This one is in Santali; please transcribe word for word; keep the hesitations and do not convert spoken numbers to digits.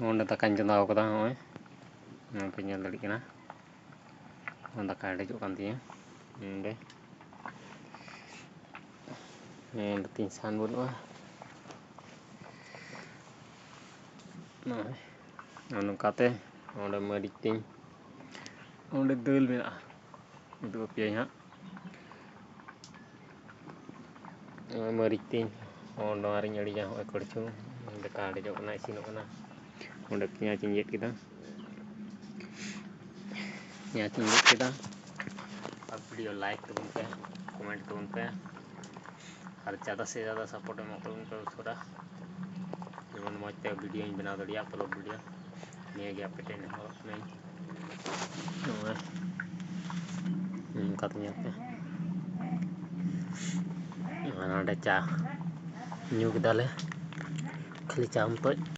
ᱱᱚᱰᱮ ᱫᱟᱠᱟᱧ ᱪᱚᱸᱫᱟ ᱟᱠᱟᱫᱟ᱾ ᱱᱚᱜᱼᱚᱭ ᱱᱚᱣᱟ ᱯᱮ ᱧᱮᱞ ᱫᱟᱲᱮᱭᱟᱜ ᱠᱟᱱᱟ, ᱫᱟᱠᱟ ᱦᱮᱰᱮᱡᱚᱜ ᱠᱟᱱ ᱛᱤᱧᱟᱹ᱾ ᱱᱚᱰᱮ ᱱᱚᱰᱮ ᱛᱤᱧ ᱥᱟᱦᱟᱱ ᱵᱟᱹᱱᱩᱜᱼᱟ᱾ ᱱᱚᱜᱼᱚᱭ ᱱᱚᱝᱠᱟᱛᱮ ᱱᱚᱰᱮ ᱢᱟᱹᱨᱤᱪ ᱛᱤᱧ, ᱱᱚᱰᱮ ᱫᱟᱹᱞ ᱢᱮᱱᱟᱜᱼᱟ, ᱩᱫᱩᱜ ᱟᱯᱮᱭᱟᱹᱧ ᱦᱟᱸᱜ᱾ ᱱᱚᱜᱼᱚᱭ ᱢᱟᱹᱨᱤᱪ ᱛᱤᱧ, ᱱᱚᱣᱟ ᱨᱤᱧ ᱟᱹᱲᱤᱡᱟ᱾ ᱱᱚᱜᱼᱚᱭ ᱠᱟᱹᱲᱪᱩ ᱫᱟᱠᱟ ᱦᱮᱰᱮᱡᱚᱜ ᱠᱟᱱᱟ, ᱤᱥᱤᱱᱚᱜ ᱠᱟᱱᱟ᱾ ᱚᱸᱰᱮ ᱯᱮᱸᱭᱟᱡᱽ ᱤᱧ ᱜᱮᱫ ᱠᱮᱫᱟ, ᱯᱮᱸᱭᱟᱡᱽ ᱤᱧ ᱜᱮᱫ ᱠᱮᱫᱟ᱾ ᱟᱨ video like ᱛᱟᱵᱚᱱ ᱯᱮ, comment ᱛᱟᱵᱚᱱ ᱯᱮ, ᱟᱨ ᱡᱟᱫᱟ ᱥᱮ ᱡᱟᱫᱟ support ᱮᱢᱚᱜ ᱛᱟᱵᱚᱱ ᱯᱮ ᱩᱥᱟᱹᱨᱟ, ᱡᱮᱢᱚᱱ ᱢᱚᱡᱽ ᱛᱮ videoᱧ ᱵᱮᱱᱟᱣ ᱫᱟᱲᱮᱭᱟᱜ, vlog video᱾ ᱱᱤᱭᱟᱹ ᱜᱮ ᱟᱯᱮ ᱴᱷᱮᱱ ᱱᱮᱦᱚᱨᱚᱜ ᱠᱟᱹᱱᱟᱹᱧ᱾ ᱱᱚᱜᱼᱚᱭ ᱱᱚᱝᱠᱟᱛᱮ ᱧᱮᱞ ᱯᱮ, ᱱᱚᱰᱮ ᱪᱟ ᱧᱩ ᱠᱮᱫᱟᱞᱮ, ᱠᱷᱟᱹᱞᱤ ᱪᱟ ᱢᱚᱛᱚᱡ᱾